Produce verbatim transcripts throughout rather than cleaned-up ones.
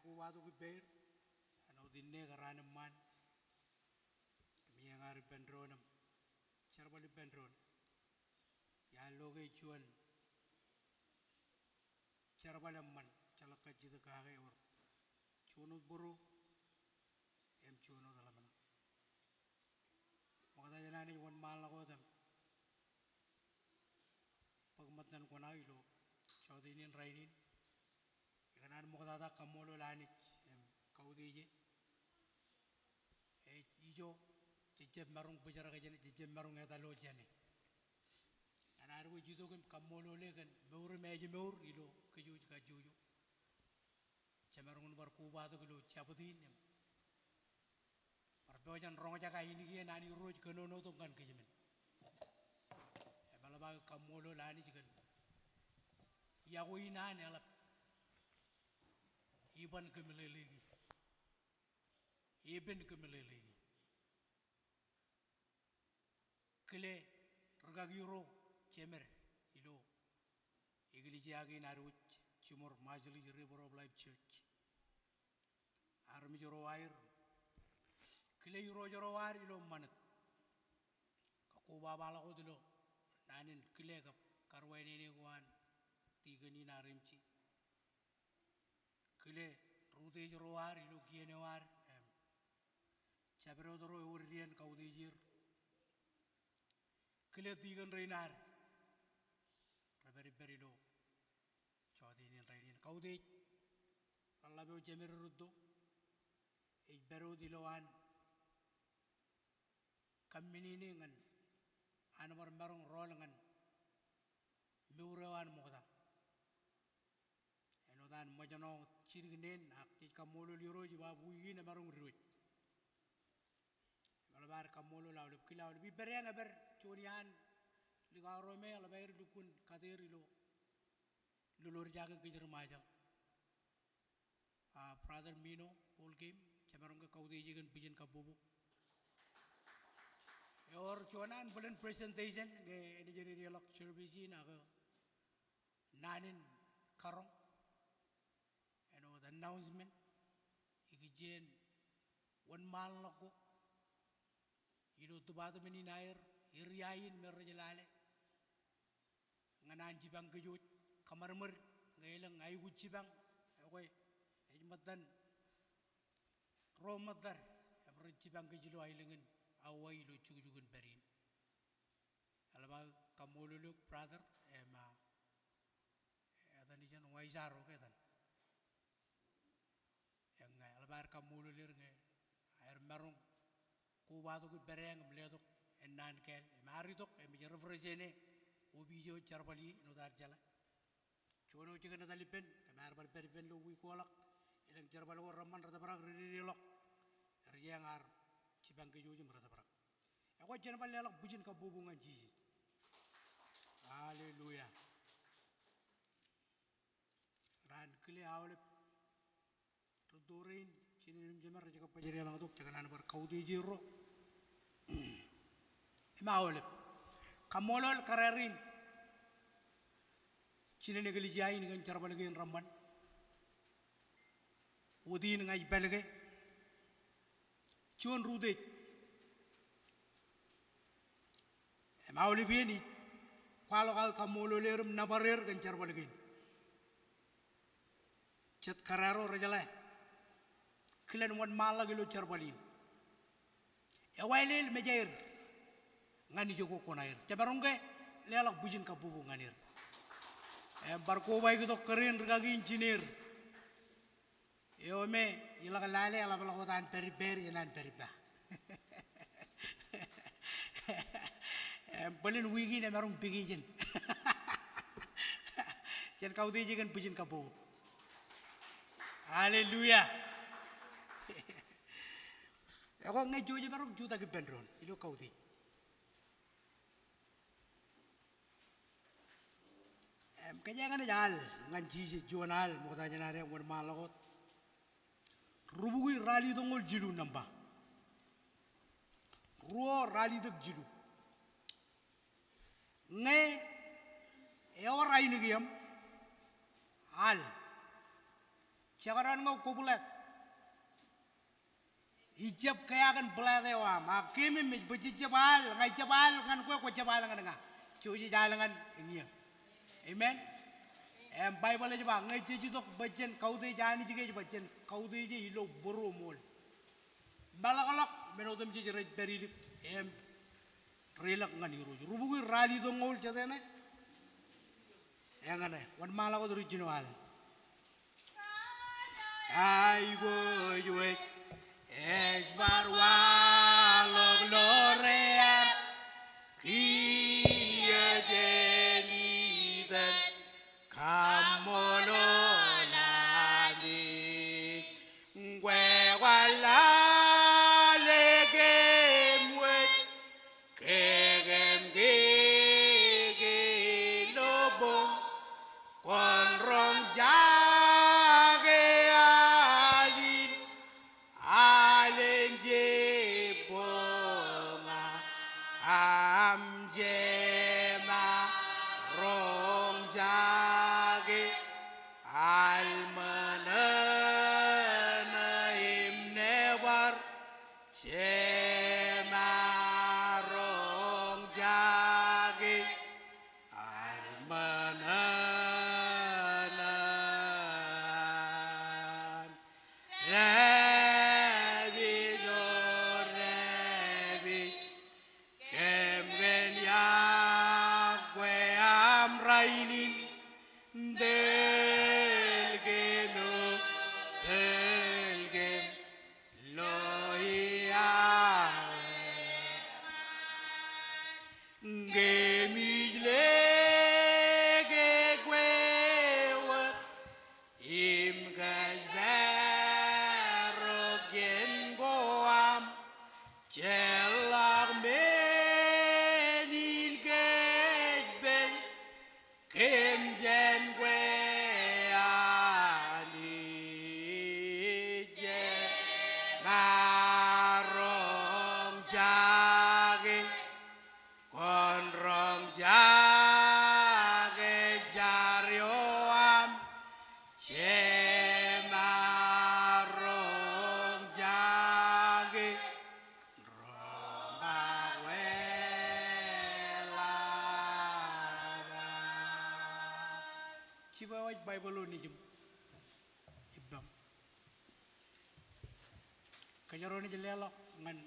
kobatok ippāer, āinwōt inne kōraan eṃṃaan. Kōmij eñaar ippān doon im jerbal ippān doon. Iar lo ke juon jerbal eṃṃan, ejjeḷọk kajjitōk kake ewōr. Juon wōt bōro im juon wōt ḷōmṇak. Ṃokta jān Anij wōnṃaanḷọk wōt im bōk ṃōttan kuṇaō ilo jọteen in rainin. Ikōṇaan ṃoktata kaṃṃoolol Anij im kautiej e. Ej ijo, jejjab maroñ bōjrak jāne, jejjab maroñ etalo jāne. Ñan ad wōj itok im kaṃṃoolol e kōn mour im ājmour ilo kōj kajjojo. Jemaroñ in bar kobatok ilo jabōt in im bar pojak in roñjake ainikien an Irooj kōnono tok ñan kōjmān. Im eḷap aō kaṃṃoolol Anij kōn iọkwe in an eḷap iban kōmeḷeḷeiki. Iban kōmeḷeḷeiki. Kile rikaki ro jemed ilo eklejia kein ad wōj jiṃor Marshallese River of Life Church. Armej ro aer, kile irooj ro ad ilo ṃanit. Kakkobaba ḷọk wōt ilo naan in kile kab karuwainene ko an tikōn in armej. Kile rūtiej ro ad ilo kien eo ad, im jabdewōt ro ewōr dien kautiej er. Kile tikōn rein ad rej pād ippād ilo jọteen in rainin. Kautiej, ḷōḷḷap eo jemed rūtto ej pād wōt ilowaan kōmminene ñan an bar maroñ rọọl ñan mour eo an ṃokta. Āinwōt an ṃōjṇọ jidik neen, ak jej kaṃṃoolol Irooj bwe wiik in emaroñ diwōj. Im eḷap ad kaṃṃoolol aolep, kile aolep. Ippadeañ epād juon iaan likao ro me eḷap aer lukkuun kate er ilo lolorjake kōj ri Ṃajeḷ. A, Brother Mino Polgame, jemaroñ ke kautiej e kōn bwijin kabbokbok. Ewōr juon an bōlen presentation ñe enaaj dedeḷọk service in ak naan in karoñ. Āinwōt announcement, ikijjien wōnṃaanḷọk ko ilo department in aer, area in me rej lale ñan an jipañ kōj wōj, kōṃadṃōd ñe elōñ aikuj jipañ, ekwe ej ṃōttan ro ṃōttad im rej jipañ kōj ilo aelōñ in Hawaii ilo jukjuk in pād in. Eḷap aō kaṃṃoolol eok, brother, im, a, etan ijeṇ, Waisaro ke etan. Im ñe eḷap ad kaṃṃoolol er ñe aer maroñ kobatok ippadeañ im letok ennaan kāāl im ad itok im ej refresh ene opiij eo jerbal ie āinwōt ad jeḷā. Juon eo jikin etal ippān, kōm ar bar pād ippān ilo wiik ko ḷọk, elōñ jerbal ko reṃṃan retōprak, rededeḷọk. Rej eañ ar jipañ kōj wōj im retōprak. Ekwe jen bar leḷọk bwijin kabbokbok ñan Jisōs. Hallelujah. Raar kile aolep rūtto rein, jinen im jemed rej kab baj deḷọñtok, jekōṇaan bar kautiej er ro. Im aolep. Kaṃṃoolol kōrā rein jinen eklejia in kōn jerbal kein reṃṃan. Wōt in ña ij pād ke juon rūtiej. Im aolep iien ij kwaḷọk aō kaṃṃoolol er im nōbar er kōn jerbal kein. Jet kōrā ro rej jeḷā kilen wōnṃaanḷọk ilo jerbal in. Ewaelel mejaer ñan ijoko kuṇaer. Jemaroñ ke leḷọk bwijin kabbokbok ñan er. Im bar kobaik tok kōrā in rikaki in jineer. Eo me iḷak lale eḷapḷọk wōt an pād ippāer jān an pād ippa. Im bōlen wiik in emaroñ vacation. Jen kautiej e kōn bwijin kabbokbok. Hallelujah. Ekwe ñe ijo jemaroñ jutak ippān doon ilo kautiej. Im, kōjeañ naaj al ñan Jisōs juon al, ṃokta jān ad wōnṃaanḷọk wōt. Rubukwi ralitōñoul jilu nōṃba. Ruo ralitōk jilu. Ñe ewōr ainikien al, Jekdọọn ñe kwō bōlōt, ij jab keakin bōlōt eo aṃ. A keememej bwe jej jab al, ña ij jab al ñan kwe, kwōj jab al ñan ña. Jej al ñan eñin. Amen. Im Baibōḷ ej ba ñe jej itok bwe jen kautiej Anij, ke ej ba jen kautieje ilo būruōṃool. Meḷọkḷọk men otemjej rej pād ilik im reiḷọk ñan Irooj. Rubukwi ralitōñoul jete ṇe? Eñṇe, wōnṃaanḷọk wōt ri jino al. Aiboojoj, ej bar waḷọk ḷoor ear kiiō jān ippān kaṃṃoolol Anij. Ñe kwaar lale kōm wōj, ke kōm ke ke ilo boñ, kwōn roñ jake al in, al in jibboñ aṃ, jemaroñ jake al ṃōṇōṇō im nebar, jemaroñ jake al ṃōṇōṇō. Dāpij, O Dāpij, kōm kōn iọkwe aṃ rainin, tōl kōm, O tōl kōm, lo iaḷ eṃṃan. Kōmij lōke kwe wōt im kōjparok iien ko aṃ, jeorḷọk men in kōj pād kōm jān kwe Anij. Jemaroñ jake, kwōn roñ jake jar eo aṃ, jemaroñ jake roñak weḷap aṃ. Jibwe waj Baibōḷ eo nejiṃ ippaṃ. Kōjro naaj leḷọk ñan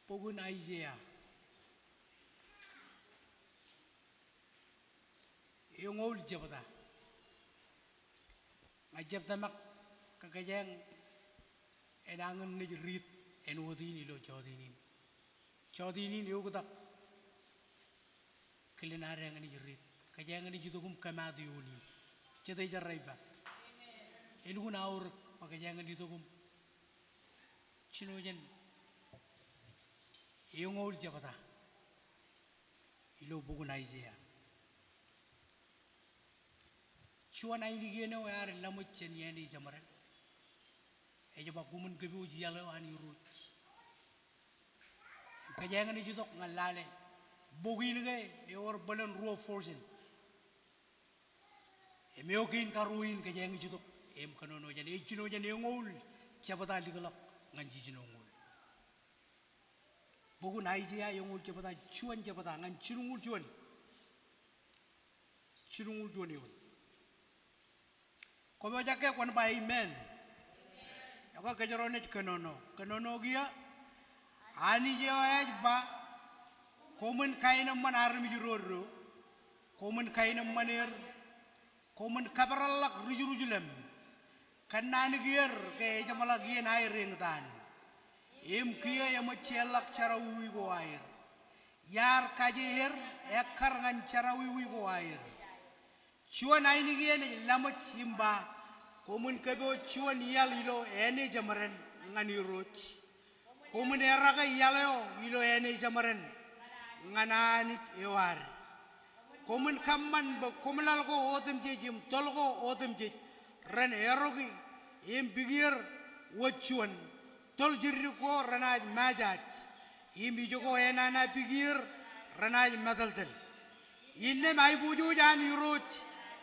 bok in Aiseia. Eñoul jebta. Ña ij jab tōmak kōkōjeañ enañin naaj riit āinwōt in ilo jọteen in. Jọteen in eoktak kilen ad eñin ej riit. Kōjeañ eñin ej itok im kōmaat eoon in. Jete ej errā ippa? Elukkuun aorōk bwe kōjeañ eñin itok im jino jān eñoul jebta ilo bok in Aiseia. Juon ainikien eo ear laṃōj jān iien ej jeṃaden. Ej ba, koṃwin kōpooj iaḷ eo an Irooj. Kōjeañ eñin ej itok ñan lale bok in ke ewōr bōlen ruo version. Im eo kein karuo in kōjeañ eñin ej itok im kōnono jān, ej jino jān eñoul jebta likḷọk ñan jijinoñoul. Bok in Aiseia eñoul jebta, juon jebta ñan jilñuul juon. Jilñuul juon eoon. Kwōpojak ke kwōn ba amen. Ekwe kōjro naaj kōnono. Kōnono kiiō. Anij eo ej ba, koṃwin kaenōṃṃan armej ro, koṃwin kaenōṃṃan er, koṃwin kōpereḷḷọk rijruj ḷem, kōnnaan kiiō ke ejeṃḷọk iien aer eñtaan. Im kiiō eṃōj jeorḷọk jerọwiwi ko aer. Iar kaje er ekkar ñan jerọwiwi ko aer. Juon ainikien ej laṃōj im ba, koṃwin kōpooj juon iaḷ ilo āne jeṃaden ñan Irooj. Koṃwin erake iaḷ eo ilo āne jeṃaden ñan Anij eo ad. Koṃwin kōṃṃan bwe koṃlaḷ ko otemjej im toḷ ko otemjej ren eroki im pikier wōt juon. Toḷ jidik ko renaaj majaaj, im ijoko enana pikier renaaj matōltōl. Innām aiboojoj an Irooj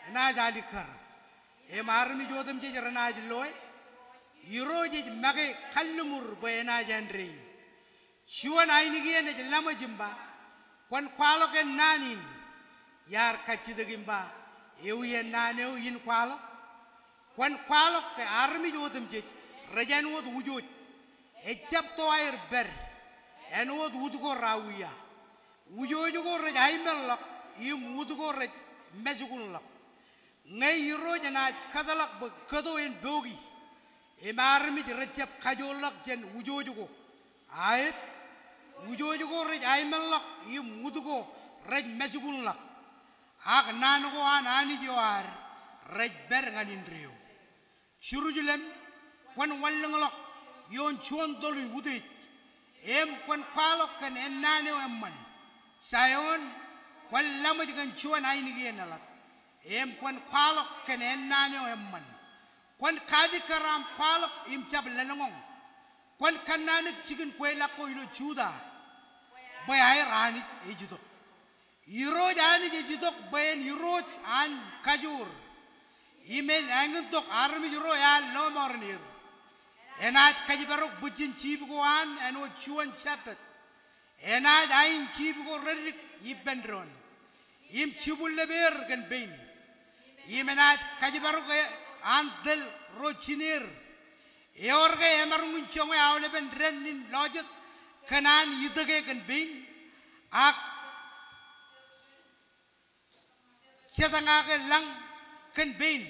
enaaj alikkar. Im armej otemjej renaaj loe, Irooj ej make kalliṃur bwe enaaj āindein. Juon ainikien ej laṃōj im ba, kwōn kwaḷọk ennaan in. Iar kajjitōk im ba, ewi ennaan eo in kwaḷọk? Kwōn kwaḷọk ke armej otemjej rej āinwōt wūjooj. Ejjab to aer pād āinwōt wūt ko rawiia. Wūjooj ko rej aimeḷọk im wūt ko rej mājkunḷọk. Ñe Irooj enaaj kōtḷọk bwe kōto en poki, im armej rejjab kajoorḷọk jān wūjooj ko. Aet, wūjooj ko rej aimeḷọk im wūt ko rej mājkunḷọk. Ak naan ko an Anij eo ad rej pād ñan indeeo. Jerusalem, kwōn wanlōñḷọk ioon juon toḷ utiej, im kwōn kwaḷọk kōn ennaan eo eṃṃan. Zion, kwōn laṃōj kōn juon ainikien eḷap, im kwōn kwaḷọk kōn ennaan eo eṃṃan. Kwōn kaalikkar aṃ kwaḷọk im jab lōḷñọñ. Kwōn kannaanōk jikin kweilọk ko ilo Juda, bwe aer Anij ej itok. Irooj Anij ej itok bwe en Irooj an kajoor, im en āñintok armej ro ear lọmọọren er. Enaaj kōjparok bwijin jip ko an āinwōt juon shepherd. Enaaj ain jip ko reddik ippān doon, im jibwillep er kōn pein. Im enaaj kōjparok e an tōl ro jineer. Eor ke emaroñ in joñe aolepen dān in lọjet kōn an itōke kōn pein, ak jetñake lañ kōn pein?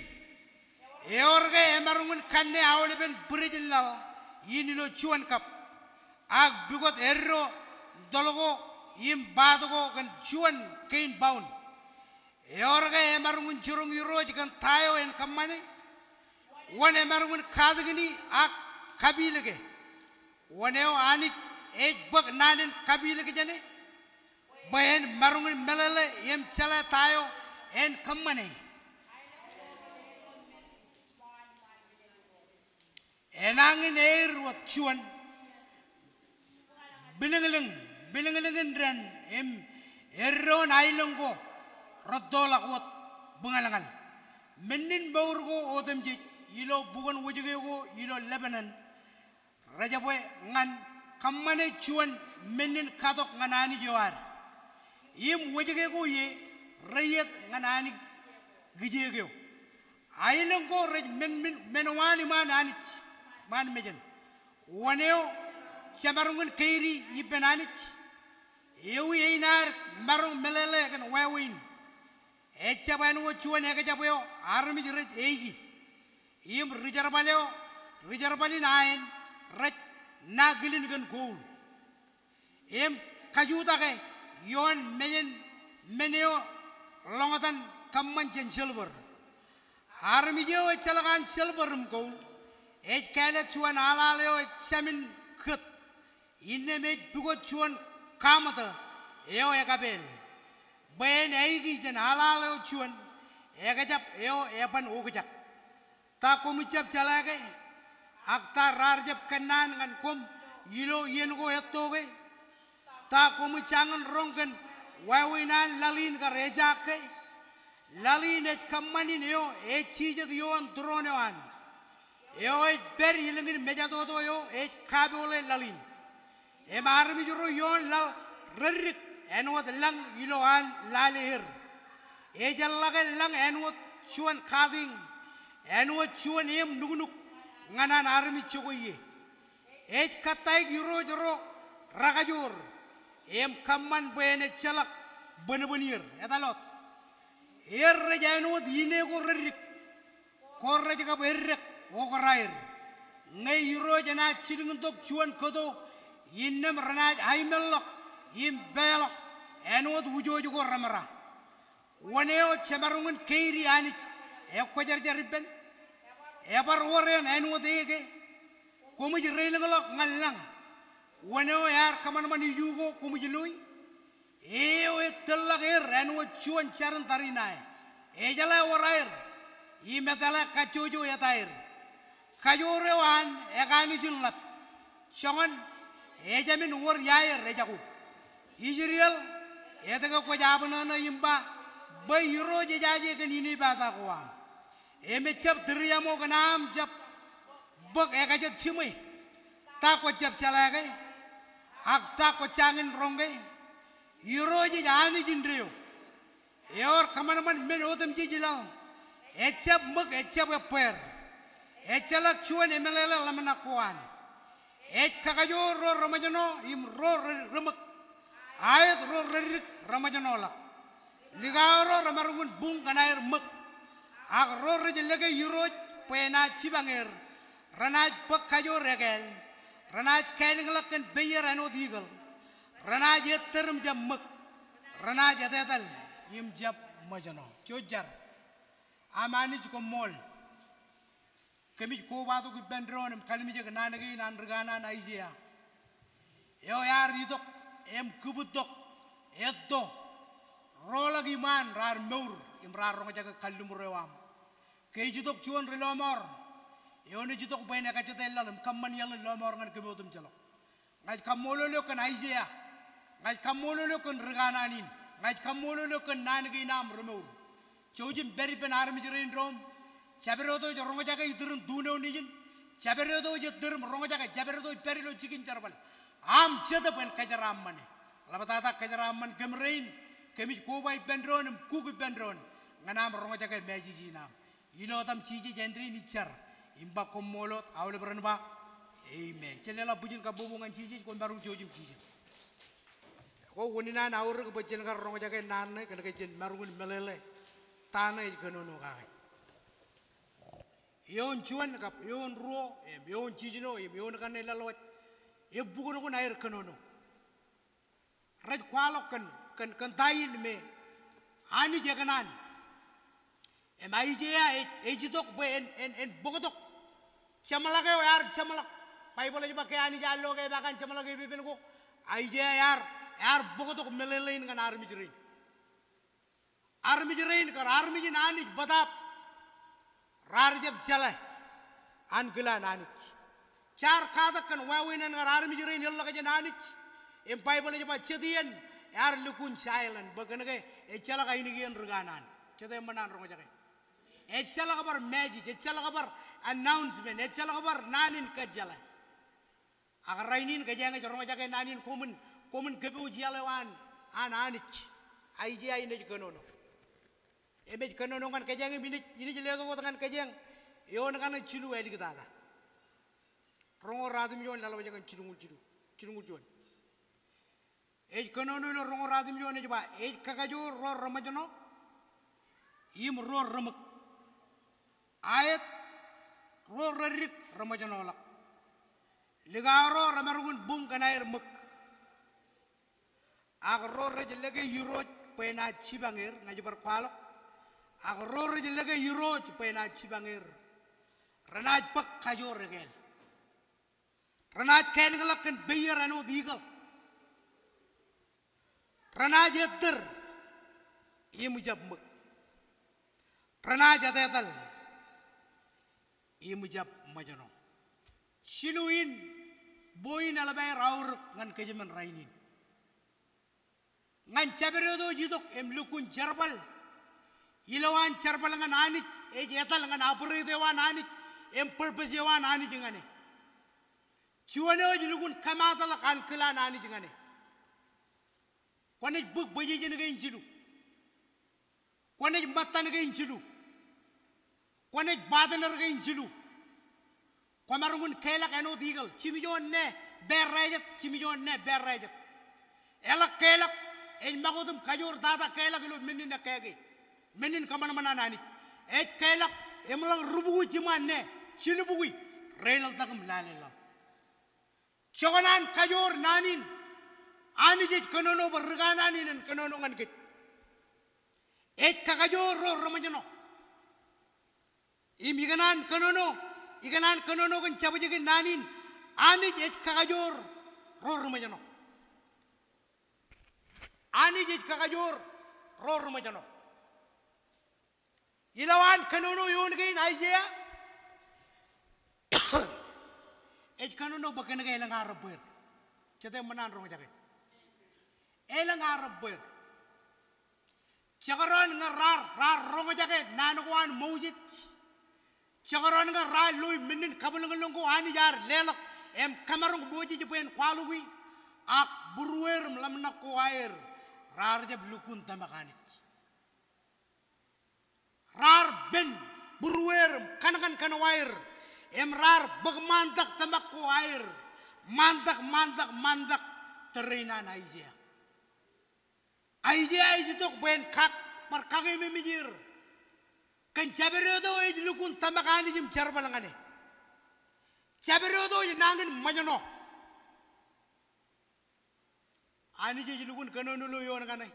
Eor ke emaroñ in kanne aolepen bwidej in laḷ in ilo juon kab, ak pukot eddo toḷ ko im baat ko kōn juon kein paun? Eor ke emaroñ in jiroñ Irooj kōn ta eo en kōṃṃane? Wōn emaroñ in katakin e ak kapilōke? Wōn eo Anij ej bōk naan in kapilōk jāne, bwe en maroñ in meḷeḷe im jeḷā ta eo en kōṃṃane? Enañin eir wōt juon bilōñlōñ, bilōñlōñ in dān im eddoon aelōñ ko rettoḷọk wōt buñalñal. Mennin mour ko otemjej ilo bukwōn wōjke ko ilo Lebanon rejabwe ñan kōṃṃane juon mennin katok ñan Anij eo ad. Im wōjke ko ie reiiet ñan anij kijeek eo. Aelōñ ko rej men, men, men waan iṃaan anij, iṃaan mejān. Wōn eo jemaroñ in keidi ippān Anij? Ewi ein ad maroñ meḷeḷe kōn wāween? Ejjab āinwōt juon ekjab eo armej rej eiki, im ri jerbal eo, ri jerbal in aen rej nakilin kōn gold. Im kajutake ioon mejān men eo ḷoñtan kōṃṃan jān silver. Armej eo ejjeḷọk an silver im gold ej kāālōt juon aḷaḷ eo ej jāmin kōt, innām ej pukot juon kaṃtō eo ekapeel, bwe en eiki jān aḷaḷ eo juon ekjab eo eban okjak. Ta koṃij jab jeḷā ke? Ak ta raar jab kōnnaan ñan koṃ ilo iien ko etto ke? Ta koṃij jañin roñ kōn wāween an laḷ in kar ejaak ke? Laḷ in ej kōṃṃan in eo ej jijet ioon tūroon eo an, eo ej pād ilōñin mejatoto eo ej kapoole laḷ in. Im armej ro ioon laḷ reddik āinwōt lañ ilo an lale er. Ejeḷḷọke lañ āinwōt juon katiñ, āinwōt juon eṃ nuknuk ñan an armej jokwe ie. Ej kōttāik irooj ro rekajoor im kōṃṃan bwe en ejjeḷọk bōnbōn er. Etal wōt. Er rej āinwōt ine ko reddik, ko rej kab eddek okra er. Ñe Irooj enaaj jilkintok juon kōto, innām renaaj aimeḷọk im peḷọk āinwōt wūjooj ko remera. Wōn eo jemaroñ in keidi Anij ekwōjarjar ippān? Ebar wōr eṇ āinwōt e ke? Koṃij reilōñḷọk ñan lañ. Wōn eo ear kōṃanṃan iju ko koṃij loi? Eo ej tōllọk er āinwōt juon jarin tariṇae. Ejeḷā ewōr aer, im etale kajjojo etaer. Kajoor eo an ekaanijin ḷap. Joñan, ejāmin wōr iaer ejako. Israel, etke kwōj abṇōṇō im ba bwe Irooj ejaje kōn inepata ko aṃ? Im ejjab tūriaṃo kōn aṃ jab bōk ekajet jiṃwe, ta kwōjab jeḷā ke, ak ta kwōjañin roñ ke. Irooj ej Anij indeeo. Ewōr kōṃanṃan men otemjej ilaḷ. Ejjab ṃōk, ejjab ebbweer. Ejjeḷọk juon emeḷeḷe ḷōmṇak ko an. Ej kakajoor ro reṃōjṇọ im ro re-, reṃōk. Aet ro reddik reṃōjṇọḷọk. Likao ro remaroñ in buñ kōn aer ṃōk. Ak ro rej lōke Irooj bwe enaaj jipañ er, renaaj bōk kajoor ekāāl. Renaaj kālōñḷọk kōn peier āinwōt eagle. Renaaj ettōr im jab ṃōk. Renaaj etetal im jab ṃōjṇọ. Jar. Aṃ Anij koṃṃool. Kōmij kobatok ippān doon im kalimjek naan kein an ri kanaan Aiseia. Eo ear itok im kūpūtok etto roḷọk iṃaan raar mour im raar roñjake kalliṃur eo aṃ. Ke ej itok juon ri lọmọọr, eoon ej itok bwe en ekajete laḷ im kōṃṃan iaḷ in lọmọọr ñan kōm otemjeḷọk. Ña ij kaṃṃoolol eok kōn Aiseia. Ña ij kaṃṃoolol eok kōn ri kanaan in. Ña ij kaṃṃoolol eok kōn naan kein aṃ remour. Jouj im pād ippān armej rein doṃ. Jabdewōt eo ej roñjake iturin tuun eo nejin. Jabdewōt eo ej ettōr im roñjake, jabdewōt eo ej pād ilo jikin jerbal. Aṃ Jetōb en kōjeraaṃṃane. Ḷaptata kōjeraaṃṃan kōm rein. Kōmij koba ippān doon im kuk ippān doon ñan aṃ roñjake message in aṃ. Ilo etaṃ Jisōs āindein ij jar im ba koṃṃool wōt, aolep ren ba amen. Jen leḷọk bwijin kabbokbok ñan Jisōs, kwōn maroñ jouj im jijet. Kwō unin an aorōk bwe jen kar roñjake naan ṇe kōnke jen maroñ in meḷeḷe ta ṇe ej kōnono kake. Eoon juon kab eoon ruo im eoon jiljino im eoon kaṇe laḷ wōj ebbuknoknok aer kōnono. Rej kwaḷọk kōn, kōn, kōn ta in me Anij ekōṇaan. Im Aiseia ej, ej itok bwe en, en, en bōktok jeṃḷọk eo ear jeṃḷọk. Baibōḷ ej ba ke Anij ear lo ke epaak an jeṃḷọk epepen ko, Aiseia ear, ear bōktok meḷeḷein ñan armej rein. Armej rein kar armej in Anij bōtaab raar jab jeḷā ankilaan Anij. Jaar katak kōn wāween ṇe kar armej rein eḷḷọk jān Anij. Im Baibōḷ ej ba jet iien ear lukkuun silent bwe kōnke ejjeḷọk ainikien ri kanaan. Jete eṃṃan an roñjake. Ejjeḷọk bar message, ejjeḷọk bar announcement, ejjeḷọk bar naan in kōjjeḷā. Ak rainin kōjeañ ej roñjake naan in koṃwin, koṃwin kōpooje iaḷ eo an, an Anij. Aiseia in ej kōnono. Im ej kōnono ñan kōjeañ im in ej, in ej letok wōt ñan kōjeañ eoon kaṇe jilu āliktata. Roñoul ratimjuon laḷ wōj ñan jilñuul jilu, jilñuul juon. Ej kōnono ilo roñoul ratimjuon ej ba, ej kakajoor ro reṃōjṇọ im ro reṃōk. Aet ro reddik reṃōjṇọḷọk. Likao ro remaroñ in buñ kōn aer ṃōk. Ak ro rej lōke Irooj bwe enaaj jipañ er, ña ij bar kwaḷọk. Ak ro rej lōke Irooj bwe enaaj jipañ er, renaaj bōk kajoor ekāāl. Renaaj kālōñḷọk kōn peier āinwōt eagle. Renaaj ettōr im jab ṃōk. Renaaj etetal im jab ṃōjṇọ. Jilu in point eḷap aer aorōk ñan kōjmān rainin. Ñan jabdewōt eo ej itok im lukkuun jerbal ilowaan jerbal ñan Anij, ej etal ñan operate eo an Anij im purpose eo an Anij ñan e. Juon eo ej lukkuun kōmaatḷọk ankilaan Anij ñan e. Kwōnaaj bōk position kein jilu. Kwōnaaj ṃōttan kein jilu. Kwōnaaj partner kein jilu. Kwōmaroñ in keḷọk āinwōt eagle, jimjuon ṇe pād rājet, jimjuon ṇe pād rājet. Eḷak keḷọk, ej ṃakūt im kajoor tata keḷọk ilo men in ekkāke. Men in kōṃanṃan an Anij. Ej keḷọk, im ḷak rubukwi jiṃaan ṇe, jilubukwi, reḷḷap im lale laḷ. Jokwan an kajoor naan in, Anij ej kōnono bwe ri kanaan in en kōnono ñan kōj. Ej kakajoor ro reṃōjṇọ. Im ikōṇaan kōnono, ikōṇaan kōnono kōn jabjekin naan in, Anij ej kakajoor ro reṃōjṇọ. Anij ej kakajoor ro reṃōjṇọ. Ilowaan kōnono eoon kein Aiseia, ej kōnono bwe kōnke elōñ arrabbeer. Jete eṃṃan an roñjake? Elōñ arrabbeer. Jekdọọn ñe raar, raar roñjake naan ko an Moses, Jekdọọn ke raar lo im men in kabwilōñlōñ ko Anij ear leḷọk im kamaroñ Moses bwe en kwaḷọki, ak būrueir im ḷōmṇak ko aer raar jab lukkuun tōmak Anij. Raar pen būrueir im kankan kōnwāer im raar bōk ṃaantak tōmak ko aer, ṃaantak, ṃaantak, ṃaantak, tōre in an Aiseia. Aiseia ej itok bwe en kak, bar kakeememej er kōn jabdewōt eo ej lukkuun tōmak Anij im jerbal ñan e. Jabdewōt eo ej nañin ṃōjṇọ. Anij ej lukkuun kōnono ilo eoon kaṇe.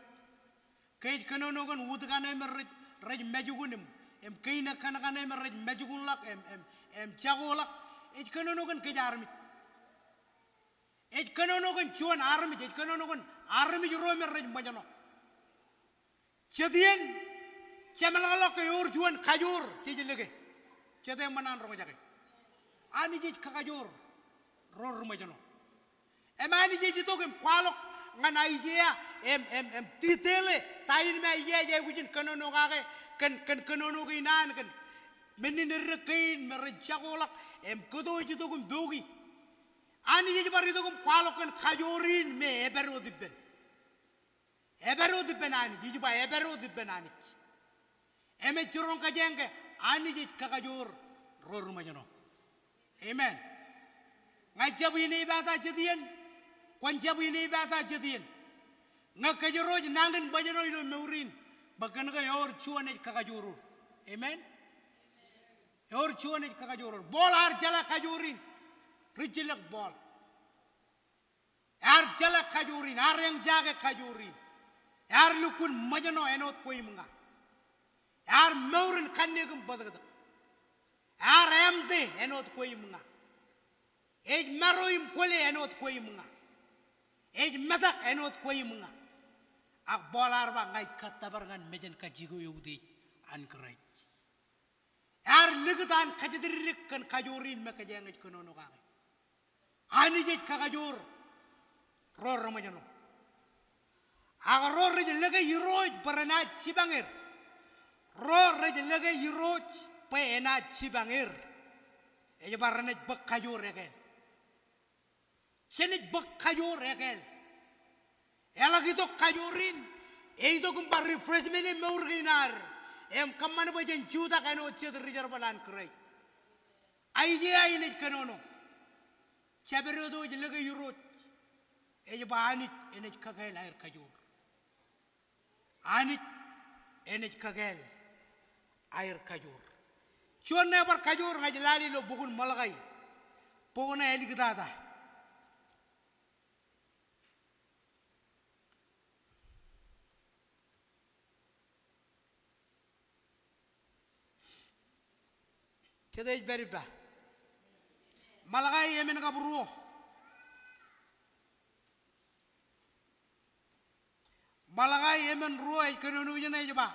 Ke ej kōnono kōn wūd kaṇe me rej, rej mājukun im, im kein ekkar kaṇe me rej mājukun ḷọk im, im, im jako ḷọk. Ej kōnono kōn kōj armej. Ej kōnono kōn juon armej, ej kōnono kōn armej ro me rej ṃōjṇọ. Jet iien, jemeḷọkḷọk ke ewōr juon kajoor jej lōke. Jet eṃṃan an roñjake. Anij ej kakajoor ro reṃōjṇọ. Im Anij ej itok im kwaḷọk ñan Aiseia im, im, im detail e, ta in me Aiseia ej aikuj in kōnono kake, kōn, kōn kōnono kein an, kōn men in eddek kein me rej jako ḷọk, im kōto ej itok im pooki. Anij ej bar itok im kwaḷọk kōn kajoor in me epād wōt ippān. Epād wōt ippān Anij, ij ba epād wōt ippān Anij. Im ej jiroñ kōjeañ ke Anij ej kakajoor ro reṃōjṇọ. Amen. Ña ij jab inepata jet iien, kwōn jab inepata jet iien. Ñe kōjro ej nañin ṃōjṇọ ilo mour in, bwe kōn ke ewōr juon ej kakajoor er. Amen. Ewōr juon ej kakajoor er. Paul ear jeḷā kajoor in. Rijjilōk Paul. Ear jeḷā kajoor in, ear eñjake kajoor in. Ear lukkuun ṃōjṇọ āinwōt kwe im ña. Ear mour in kanniōk im bōtōktōk. Ear āmte āinwōt kwe im ña. Ej maro im kwōle āinwōt kwe im ña. Ej metak āinwōt kwe im ña. Ak Paul ear ba ña ij kōttōpar ñan mejānkajjiko eutiej an Kraist. Ear likūt an kajatdikdik kōn kajoor in me kōjeañ ej kōnono kake. Anij ej kakajoor ro reṃōjṇọ. Ak ro rej lōke Irooj bwe renaaj jipañ er. Ro rej lōke Irooj bwe enaaj jipañ er. Ej ba renaaj bōk kajoor ekāāl. Jenaaj bōk kajoor ekāāl. Eḷak itok kajoor in, eitok im bar refreshment e mour kein ad. Im kōṃṃan bwe jen jutak āinwōt jet rijerbal an Kraist. Aiseia enaaj kōnono. Jabdewōt eo ej lōke Irooj. Ej ba Anij enaaj kakāāl aer kajoor. Anij enaaj kakāāl aer kajoor. Juon ṇe bar kajoor ña ij lale ilo bok in Malakai. Bok ṇe āliktata. Jete ej pād ippa? Malakai emān kab ruo. Malakai emān ruo ej kōnono ijeṇe ej ba,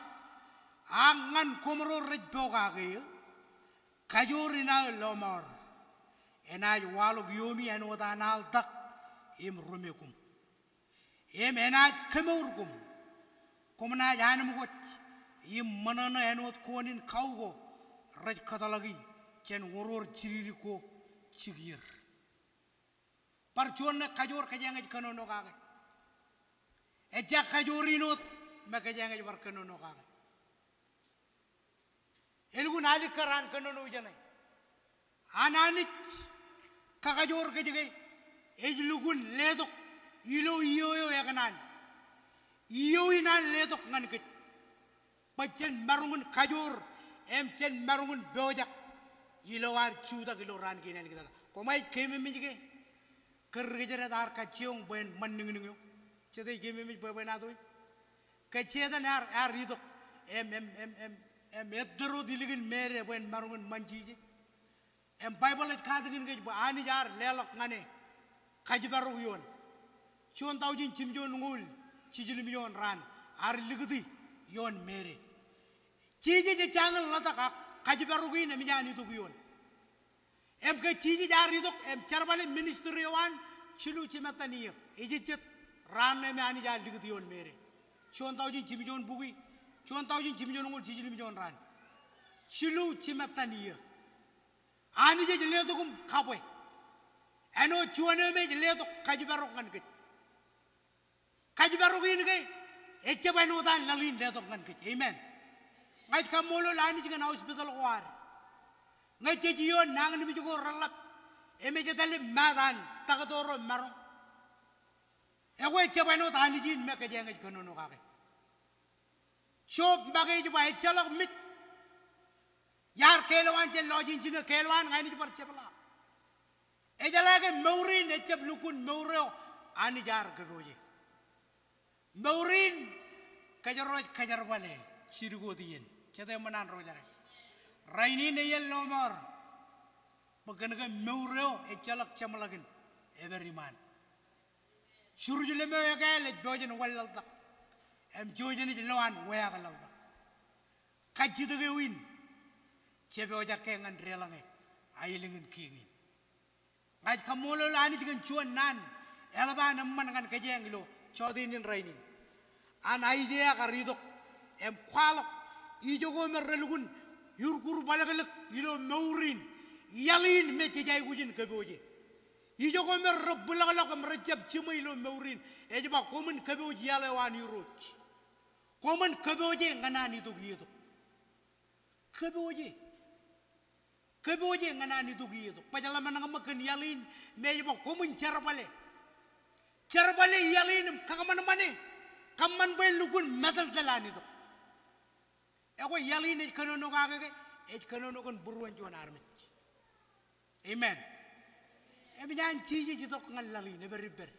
ak ñan koṃro rej pokake eō, kajoor in aō lọmọọr, enaaj waḷọk ioomi āinwōt an aḷ tak im rome koṃ. Im enaaj kemour koṃ. Koṃ naaj anemkwōj im ṃōṇōṇō āinwōt koon in kau ko rej kōtḷọki jān oror jidikdik ko jikier. Bar juon ṇe kajoor kōjeañ ej kōnono kake. Ejja kajoor in wōt me kōjeañ ej bar kōnono kake. Elukkuun alikkar an kōnono ijeṇe. An Anij kakajoor kōj ke ej lukkuun letok ilo iiō eo ekōṇaan. Iiō in an letok ñan kōj. Bwe jen maroñ in kajoor im jen maroñ in pojak ilo ad jutak ilo raan kein āliktata. Koṃij keememej ke kōn ri kōjdat ear kajjioñ bwe en ṃan niñniñ eo. Jete ej keememej bwebwenato in? Ke Setan ear, ear itok im, im, im, im, im ettōr wōt ilikin Meri bwe en maroñ in ṃan Jisōs. Im Baibōḷ ej katakin kōj bwe Anij ear leḷọk ñan e kajparok ioon. Juon taujin jimjuon ñoul jiljilimjuon raan ear likūti ioon Meri. Jisōs ejjañin ḷotak ak kajparok in eṃōj an itok ioon. Im ke Jisōs ear itok im jerbale ministry eo an, jilu jimattan iiō. Ejejjet raan ṇe me Anij ear likūti ioon Meri. Juon taujin jimjuon bukwi, juon taujin jimjuon ñoul jiljilimjuon raan. Jilu jimattan iiō. Anij ej letok im kabwe. Āinwōt juon eo me ej letok kajiparok ñan kōj. Kajiparok in ke ejjab āinwōt an laḷ in letok ñan kōj. Amen. Ña ij kaṃṃoolol Anij kōn hospital ko ad. Ñe jej iioon nañinmej ko reḷap im ej etal im maat an taktō ro maroñ, ekwe ejjab āinwōt Anij in me kōjeañ ej kōnono kake. Job make ej ba, ejjeḷọk mej. Iar keelwaan jān lọjilñin eo, keelwaan ña ij bar jepḷaak. Ejeḷā ke mour in ejjab lukkuun mour eo Anij ear kōpooje. Mour in kōjro ej kōjerbale jidik wōt iien. Jete eṃṃan an roñjake? Rainin eien lọmọọr bwe kōn ke mour eo ejjeḷọk jeṃḷọkin epād iṃaan. Jerusalem eo ekāāl ej pojak in wanlaḷtak im jojen ej lo an weak laḷtak. Kajjitōk eo in jepojak ke ñan deḷọñe aelōñ in kiiñ in. Ña ij kaṃṃoolol Anij kōn juon naan eḷap an eṃṃan ñan kōjeañ ilo jọteen in rainin. An Aiseia kar itok im kwaḷọk ijoko me relukkuun iurkurbōḷōklōk ilo mour in, iaḷ in me jej aikuj in kōpooje. Ijoko me rebwilọkḷọk im rejjab jiṃwe ilo mour in, ej ba, koṃwin kōpooj iaḷ eo an Irooj. Koṃwin kōpooje ñan an itok ietok. Kōpooje. Kōpooje ñan an itok ietok. Baj ḷōmṇak ṃōk kōn iaḷ in me ej ba koṃwin jerbale. Jerbale iaḷ in im kakōṃanṃane. Kōṃṃan bwe en lukkuun matōltōl an itok. Ekwe iaḷ in ej kōnono kake ke, ej kōnono kōn būruon juon armej. Amen. Emōj an Jisōs itok ñan laḷ in, epād ippād.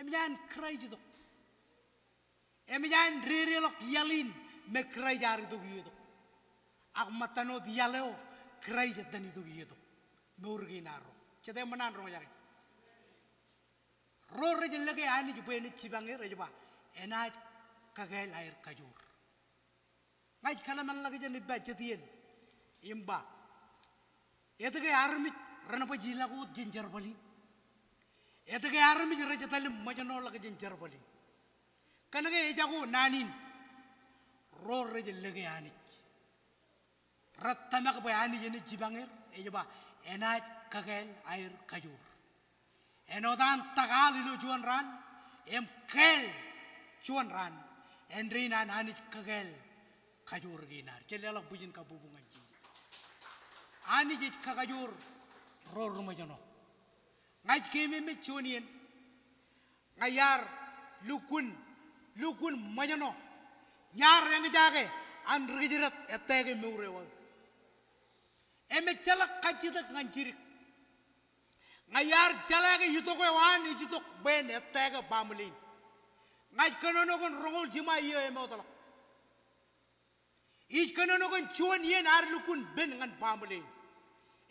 Emōj an Kraist itok. Emōj an dedeḷọk iaḷ in me Kraist ear itok ietok. Ak ṃōttan wōt iaḷ eo Kraist etan itok ietok. Mour kein arro. Jete eṃṃan an roñjake? Ro rej lōke Anij bwe en jipañ er ej ba, enaaj kakāāl aer kajoor. Ña ij kōḷmānḷọkjeṇ ippa jet iien im ba, etke armej ren baj ilọk wōt jān jerbal in? Etke armej rej etal im ṃōjṇọḷọk jān jerbal in? Kōnke ejako naan in, ro rej lōke Anij, rej tōmak bwe Anij enaaj jipañ er, ej ba, enaaj kakāāl aer kajoor. Āinwōt an tōkaḷ ilo juon raan im kāāl juon raan, āindein an Anij kakāāl kajoor kein ad. Jen leḷọk bwijin kabbokbok ñan Jisōs. Anij ej kakajoor ro reṃōjṇọ. Ña ij keememej juon iien, ña iar lukkuun, lukkuun ṃōjṇọ. Iar eñjake an ri kōjdat ettā ke mour eo aō. Im ejjeḷọk kajjitōk ñan jidik. Ña iar jeḷā ke itok eo an ej itok bwe en ettā ke baaṃle in. Ña ij kōnono kōn roñoul jiṃa iiō emootḷọk. Ij kōnono kōn juon iien ear lukkuun pen ñan baaṃle in.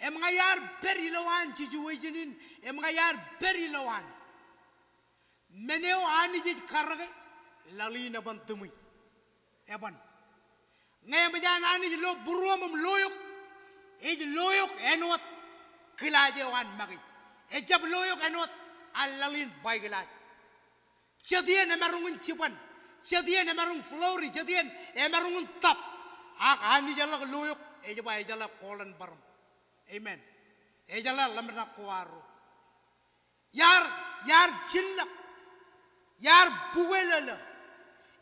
Im ña iar pād ilowaan situation in, im ña iar pād ilowaan. Men eo Anij ej karōke, laḷ in eban tūṃwi. Eban. Ñe eṃōj an Anij lo būruōm im lo eok, ej lo eok āinwōt kilaaj eo an make. Ejjab lo eok āinwōt an laḷ in baikōlaaj. Jet iien emaroñ in jiban. Jet iien emaroñ flurry. Jet iien emaroñ in tap. Ak Anij eḷak lo eok, ej ba ejeḷā kooḷan bōrōṃ. Amen. Ejeḷā ḷōmṇak ko arro. Iar, iar jillọk. Iar bukweḷọk.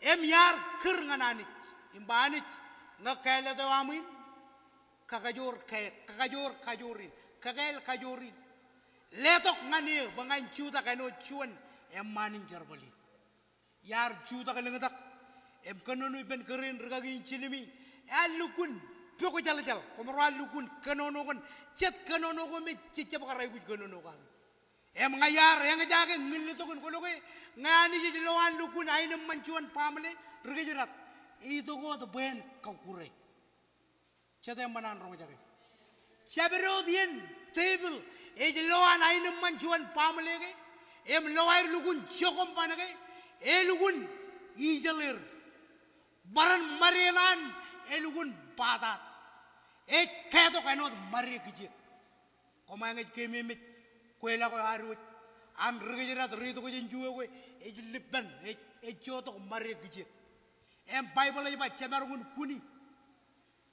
Im iar kūr ñan Anij. Im ba Anij, ñe kāālōt eo aṃ in, kakajoor kāāl, kakajoor kajoor in, kakāāl kajoor in. Letok ñan eō bwe ña in jutak āinwōt juon eṃṃaan in jerbal in. Iar jutak lōñtak im kōnono ippān kōrā in rikaki in Jilimi. Ear lukkuun pok jeḷjeḷ. Koṃro ar lukkuun kōnono kōn jet kōnono ko me jejjab kar aikuj kōnono kaki. Im ña iar eñjake ñillitok in kwōlo ke ñe Anij ej lo an lukkuun aenōṃṃan juon baaṃle, ri kōjdat, itok wōt bwe en kọkkure. Jete eṃṃan an roñjake? Jabdewōt iien tepil ej lo an aenōṃṃan juon baaṃle ke, im lo aer lukkuun jokom ban ke, elukkuun ijeḷ er. Bōran ṃade eo an elukkuun bataat. Ej kātok āinwōt ṃade kijeek. Koṃeañ ej keememej, kweilọk eo ad wōj, an ri kōjdat rej itok jān juon eo ke, ej lippan, ej, ej jotok ṃade kijeek. Im Baibōḷ ej ba jemaroñ in kuni.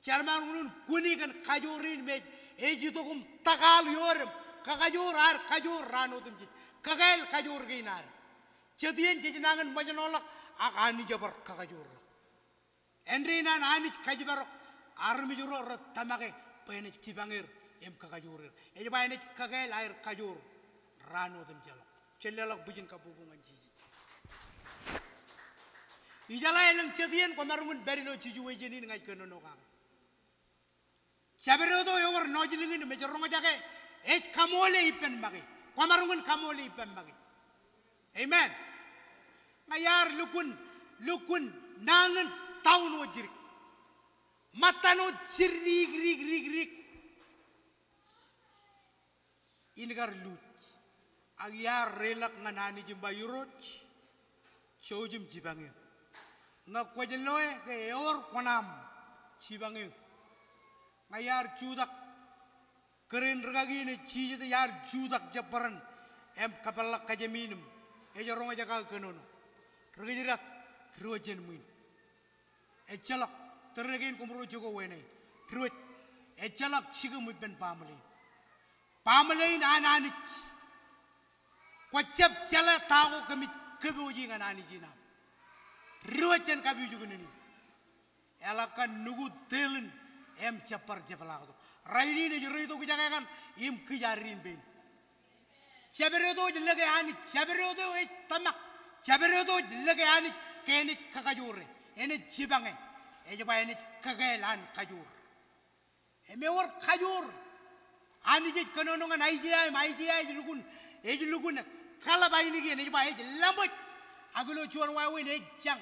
Jemaroñ in kuni kōn kajoor in me ej, Ej itok im tōkal iood im kakajoor aer kajoor raan otemjej. Kakāāl kajoor kein ad. Jet iien jej nañin ṃōjṇọḷọk ak Anij ebar kakajoorḷọk. Āindein an Anij kōjparok armej ro rej tōmake bwe enaaj jipañ er im kakajoor er. Ej ba enaaj kakāāl aer kajoor raan otemjeḷọk. Jen leḷọk bwijin kabbokbok ñan Jisōs. Ijeḷā elōñ jet iien kwōmaroñ in pād ilo situation in ña ij kōnono kake. Jabdewōt eo ewōr nōjlōñ in im ej roñjake, ej kaṃoole ippān make. Kwōmaroñ in kaṃoole ippān make. Amen. Ña iar lukkuun, lukkuun nañin taun wōt jidik. Ṃōttan wōt jidik, dik, dik, dik in kar luuj. Ak iar reiḷọk ñan Anij im ba, Irooj, jouj im jipañ eō. Ñe kwōj loe ke ewōr kuṇaaṃ, jipañ eō. Ña iar jutak kōrā in rikaki in ej jijet, iar jutak jabdewōt im kōpeḷḷọk kōjām in im ej roñjake aō kōnono. Ri kōjdat, diwōj jān ṃwiin. Ejjeḷọk, tōre kein koṃro jokwe wāween. Diwōj, ejjeḷọk jikiṃ ippān baaṃle in. Baaṃle in an Anij. Kwō jab jeḷā ta ko kōmij kōpooji ñan Anij in aṃ. Diwōj jān kapijuknen in. Eḷak kōn nukūd tōl in im jab bar jepḷaaktok. Rainin ej reitok ijake kaṇ im kij ad in pein. Jabdewōt eo ej lōke Anij, jabdewōt eo ej tōmak, jabdewōt eo ej lōke Anij ke enaaj kakajoore, enaaj jipañe, ej ba enaaj kakāāl an kajoor. Im ewōr kajoor. Anij ej kōnono ñan Aiseia im Aiseia ej lukkuun, ej lukkuun kaḷap ainikien, ej ba ej laṃōj. Ak ilo juon wāween ej jañ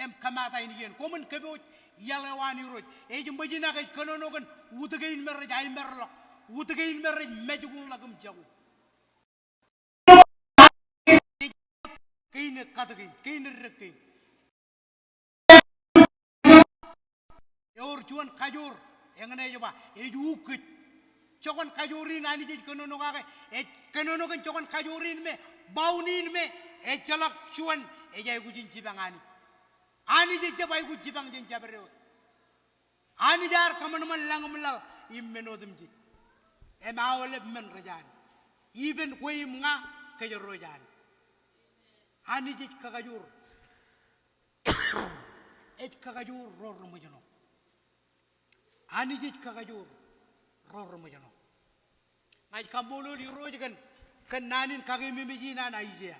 im kōmaat ainikien. Koṃwin kōpooj iaḷ eo an Irooj. Ej ṃōjin ak ej kōnono kōn utikin me rej aemāerḷọk, utikin me rej mājkuḷḷọk im jako. Kein ej katakin, kein ej dākin. Ewōr juon kajoor, eñṇe ej ba, ej ukōj. Jokwan kajoor in Anij ej kōnono kake, ej kōnono kōn jokwan kajoor in me, bound in me, ejjeḷọk juon, ej aikuj in jipañ Anij. Anij ejjab aikuj jipañ jān jabdewōt. Anij ear kōṃanṃan lañ im laḷ im men otemjej. Im aolep men rej an. Ippān kwe im ña kōjro ej an. Anij ej kakajoor. Ej kakajoor ro reṃōjṇọ. Anij ej kakajoor ro reṃōjṇọ. Ña ij kaṃṃoolol Irooj kōn, kōn naan in kakememej in an Aiseia.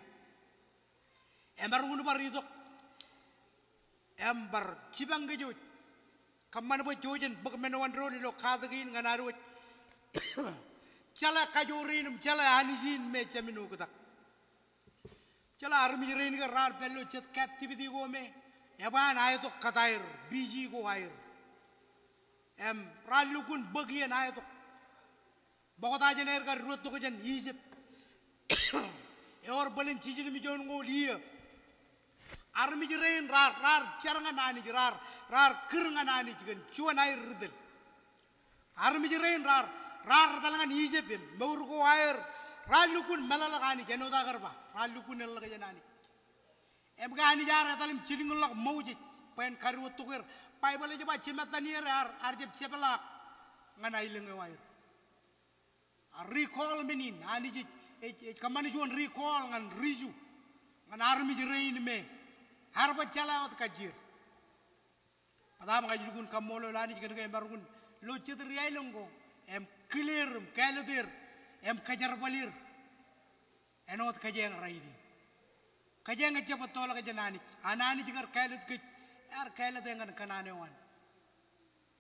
Emaroñ in bar itok im bar jipañ kōj wōj. Kōṃṃan bwe jojen bōk men eo an doon ilo katak in ñan ad wōj. Jeḷā kajoor in im jeḷā Anij in me jāmin oktak. Jeḷā armej rein ke raar pād ilo jet captivity ko me, eban aetok kōtaer, P G ko aer. Im raar lukkuun bōk iien aetok. Ṃokta jān aer kar diwōjtok jān Ijipt. Ewōr bōlen jiljilimjuon ñoul iiō. Armej rein raar, raar jar ñan Anij, raar, raar kūr ñan Anij kōn juon aer ri tōl. Armej rein raar, raar etal ñan Ijipt im mour ko aer, raar lukkuun meḷeḷe Anij, āinwōt aō kar ba, raar lukkuun eḷḷọk jān Anij. Im ke Anij ear etal im jilkinḷọk Moses bwe en kadiwōjtok er, Baibōḷ ej ba jimattan ier ear, ear jab jepḷaak ñan aelōñ eo aer. Recall men in, Anij ej, ej, ej kōṃṃan juon recall ñan ri-Ju, ñan armej rein me ear baj jeḷā wōt kajjier. Bōtaab ña ij lukkuun kaṃṃoolol Anij kōn ke emaroñ in lo jet ri aelōñ ko im clear im kāālōt er im kōjerbal er. Āinwōt kōjeañ rainin. Kōjeañ ejjab ettoḷọk jān Anij. An Anij kar kāālōt kōj, ear kāālōt eō ñan kōṇaan eo an.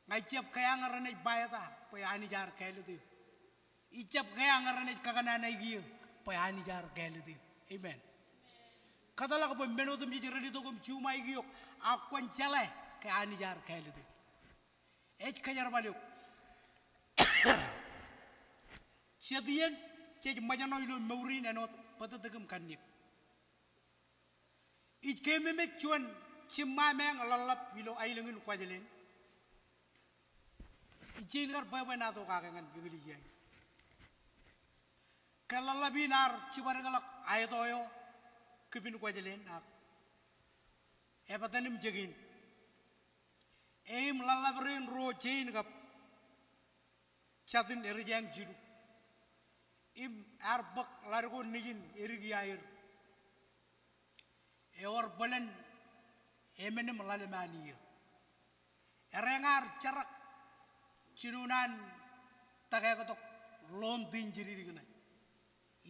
Ña ijjab kōjeañ renaaj ba eta bwe Anij ear kāālōt eō. Ijjab kōjeañ renaaj kakōṇaan aiki eō bwe Anij ear kāālōt eō. Amen. Kōtḷọk bwe men otemjej ren itok im juṃae eok, ak kwōn jeḷā ke Anij ear kāālōt eok. Ej kōjerbal eok. Jet iien jej ṃōjṇọ ilo mour in āinwōt bōtōktōk im kanniōk. Ij keememej juon jiṃṃameañ ḷōḷḷap ilo aelōñ in Kuwajleen. Ij jañin kar bwebwenato kake ñan English eo aō. Ke ḷōḷḷap in ear jibadekḷọk aeto eo kipin Kuwajleen ak Epatōn im Jekein. E im ḷōḷḷap rein ruo jein kab Jatin erejeañ jilu. Im ear bōk ḷadik ko nejin edik iaer. Ewōr bōlen emān im ḷalem an iiō. Ereañ ear jerak jinoin an tōkeaktok ḷoon tiin jidikdik ṇe.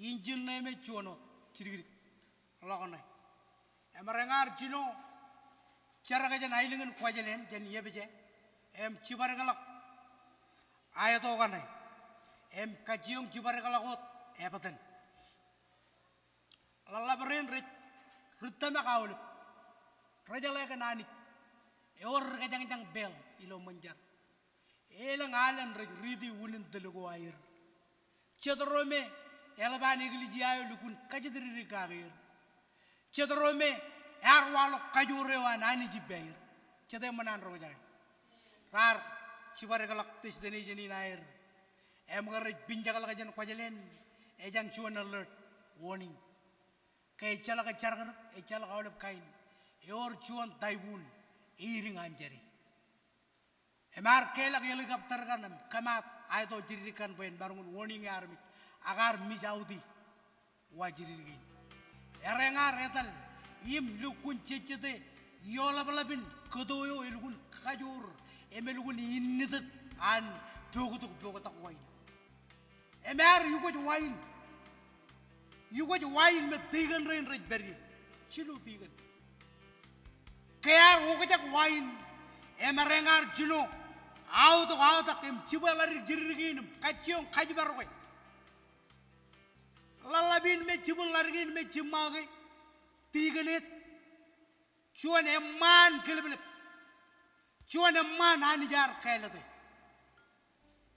Injin ṇe me juon wōt jidikdik ḷọk ṇe. Im ereañ ear jino jerak jān aelōñ in Kuwajleen jān Iebje im jibadekḷọk aeto kaṇe. Im kajjioñ jibadekḷọk wōt ebōtōn. Ḷōḷḷap rein rej ri tōmak aolep. Rej jeḷā kōn Anij. Ewōr ri kōjañjañ peel ilo ṃōn jar. Elōñ alen rej riiti unin tōl ko aer. Jet ro me eḷap an eklejia eo lukkuun kajjitōk kake er. Jet ro me ear waḷọk kajoor eo an Anij ippāer. Jete ṃōṇōṇō ro jake. Raar jibadekḷọk destination in aer. Im ke rej pinjakḷọk jān Kuwajleen, ejjañ juon alert, warning. Ke ejjeḷọk ejjeḷọk, ejjeḷọk aolep kain. Ewōr juon typhoon eiding an jade. Im ear keḷọk helicopter kaṇ im kōmaat aeto jidikdik kaṇ bwe en maroñ in warning e armej. Ak ear miss out e wa jidikdik in. Ereañ ear etal im lukkuun jejjete ioḷapḷap in kōto eo elukkuun kajoor im elukkuun innitōt an poktok poktok wain. Im ear ukwōj wain. Ukwōj wain me tikōn rein rej pād ie. Jilu tikōn. Ke ear okjak wain, im ereañ ear jino aotok aotak im jibwe ḷadik jidikdik in im kajjioñ kajparoke. Ḷōḷḷap in me jibwin ḷadik in me jiṃṃaake tikōn eo. Juon eṃṃaan kōleplep. Juon eṃṃaan Anij ear kāālōte.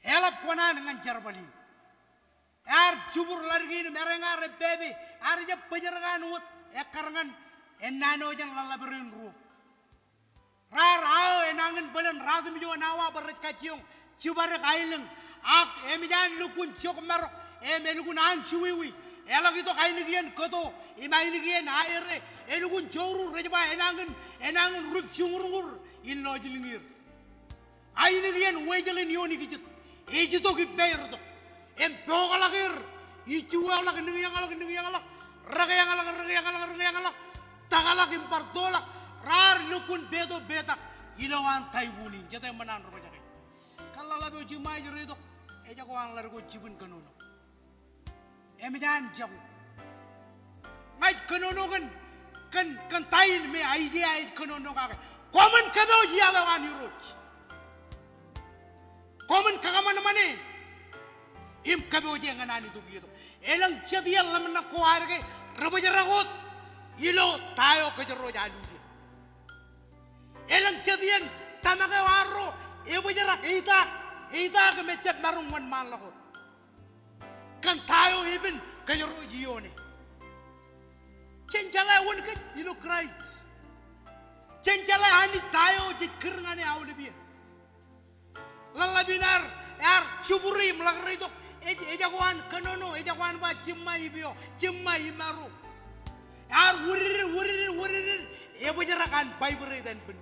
Eḷap kōṇaan ñan jerbal in. Ear jibwin ḷadik in im ereañ ear eppāpe, ear jab bōjrak an wōt, ekkar ñan ennaan eo jān ḷōḷḷap rein ruo. Raar aō enañin bōlen ratimjuon awa bwe rej kajjioñ jibadek aelōñ. Ak emōj an lukkuun jok marok, im elukkuun an juwiwi. Eḷak itok ainikien kōto, im ainikien aer, elukkuun jouru rej ba enañin, enañin rup juñurñur in lọjilñier. Ainikien wejālin ioon ikijjit ej itok ippāer tok. Im pokaḷọk er, ijjuwaḷọk, niñeañḷọk, niñeañḷọk, rekeañḷọk, rekeañḷọk, rekeañḷọk, takḷọk im bar toḷọk, raar lukkuun peto petak ilowaan typhoon in. Jete ṃōṇōṇō ro jake. Kōn ḷōḷḷap eo jiṃṃa ej reitok, ejako an ḷadik ko jibwin kōnono. Emōj an jako. Ña ij kōnono kōn, kōn, kōn ta in me Aiseia ej kōnono kake. Koṃwin kōpooje iaḷ eo an Irooj. Koṃwin kōṃanṃane im kōpooje ñan an itok iiō tok. Elōñ jet iien ḷōmṇak ko ad ke rebōjrak wōt ilo ta eo kōjro ej aluje. Elōñ jet iien tōmak eo arro ebōjrak, eitaak, eitaak im ejab maroñ wōnṃaanḷọk wōt. Kōn ta eo epen kōjro ej iioone. Jen jeḷā wōn kōj ilo Kraist. Jen jeḷā Anij ta eo jej kūr ñan e aolep iien. Ḷōḷḷap in ear, ear jibwure im ḷak reitok, ej, ejako an kōnono, ejako an ba jiṃṃa ipeo, jiṃṃa imaro. Ear wūdiddid, wūdiddid, wūdiddid, ebōjrak an vibrate ānbwin.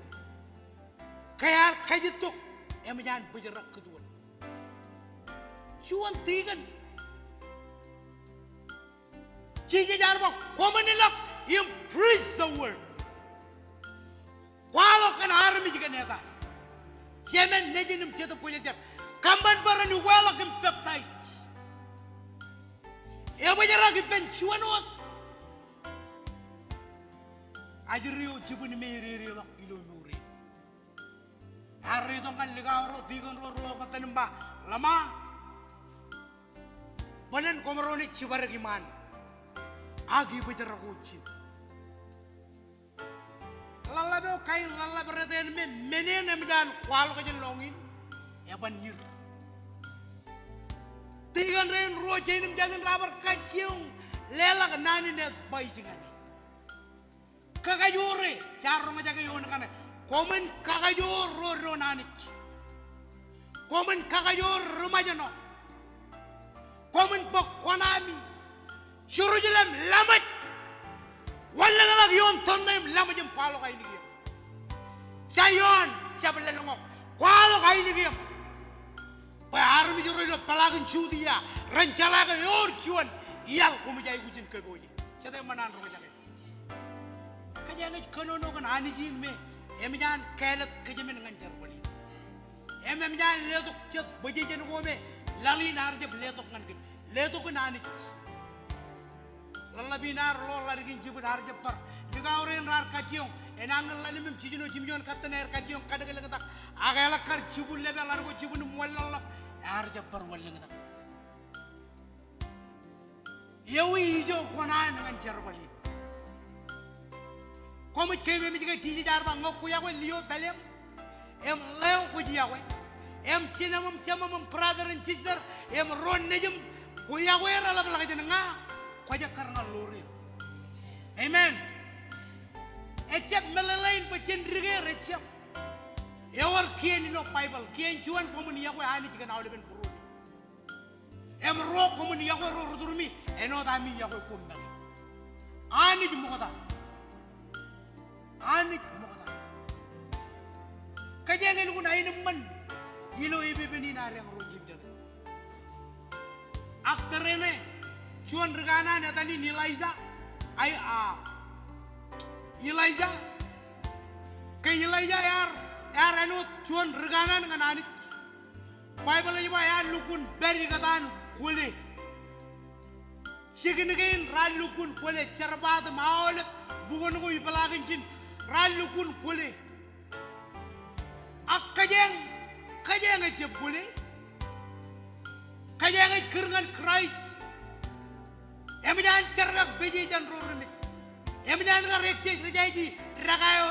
Ke ear kajjittok, emōj an bōjrak kōtwōn. Juon tikōn. Jisōs ear ba, koṃwin ilọk im preach the word. Kwaḷọk kōn armej kōn eta. Jemān, nejin im jetōb kwōjarjar. Kōṃṃan bwe ren ukeḷọk im peptaij. Ebōjrak ippān juon wōt. Ajri eo jibwin me ededeḷọk ilo mour in. Ear reitok ñan likao ro, tikōn ro, ruo bōtōn im ba, ḷōṃa, bōlen koṃro naaj jibadek iṃaan ak ibōjrak wōt jin. Ḷōḷḷap eo kain ḷōḷḷap rot eṇ me men eṇ emōj an kwaḷọk jān lọñiin, eban ir. Tikōn rein ruo, jein im jatin, raar bar kajjioñ leḷọk naan in advice ñan e. Kakajoor e, jaar roñjake eoon kaṇe. Koṃwin kakajoor ro doon Anij. Koṃwin kakajoor ri-Ṃajeṇ eo. Koṃwin bōk kuṇaami. Jerusalem laṃōj. Wanlōñḷọk ioon tōnṇe im laṃōj im kwaḷọk ainikieṃ. Zaion, jab lōḷñọñ. Kwaḷọk ainikieṃ. Bwe armej ro ej peḷaakin Judia, ren jeḷā ke ewōr juon iaḷ koṃij aikuj in kōpooje. Jete ṃōṇōṇō ro ḷọk e. Kōjeañ ej kōnono kōn Anij in me emōj an kāālōt kōjmān ñan jerbal in. Im emōj an letok jet bwijin ko me laḷ in ear jab letok ñan kōj. Letok in Anij. Ḷōḷḷap in ear ḷoor ḷadik in jibwid ear jab bar. Likao rein raar kajjioñ, enañin ḷalem im jiljino jimjuon katten ear kajjioñ kadekḷōñtak. Ak eḷak kar jibwid ḷap, ḷadik ko jibwid im wanlaḷḷap, ear jab bar wanlōñtak. Ewi ijo kōṇaan ñan jerbal in? Koṃij keememej ke Jisōs ear ba ñe kwōyokwe lio pāleeṃ, im ḷeo kwōj yokwe, im jinōṃ im jemōṃ im brother and sister, im ro nejūṃ, kwōyokwe er eḷapḷọk jān ña, kwōj kar ñan ḷoor er. Amen. Ejjab meḷeḷein bwe jen dike er, ejjab. Ewōr kien ilo Baibōḷ, kien juon koṃwin yokwe Anij kōn aolepen būruon. Im ruo, koṃwin yokwe ro ri-turmi āinwōt ami yokwe koṃ make. Anij ṃokta. Anij ṃokta. Kōjeañ elukkuun aenōṃṃan ilo epepen in ad eñ ro jimjuon. Ak tōre ṇe, juon ri kanaan etan in Elaija, ai, a, Elaija, ke Elaija ear, ear āinwōt juon ri kanaan ñan Anij. Baibōḷ ej ba ear lukkuun pād ikōtaan kwōle. Jikin kein raar lukkuun kwōle, jerbal im aolep, bukun ko ipeḷaakin ijin, raar lukkuun kwōle. Ak kōjeañ, kōjeañ ejjab kwōle. Kōjeañ ej kūr ñan Kraist. Emōj an jerkak peje jān ro remej. Emōj an kar access ri-jeje, dekā eo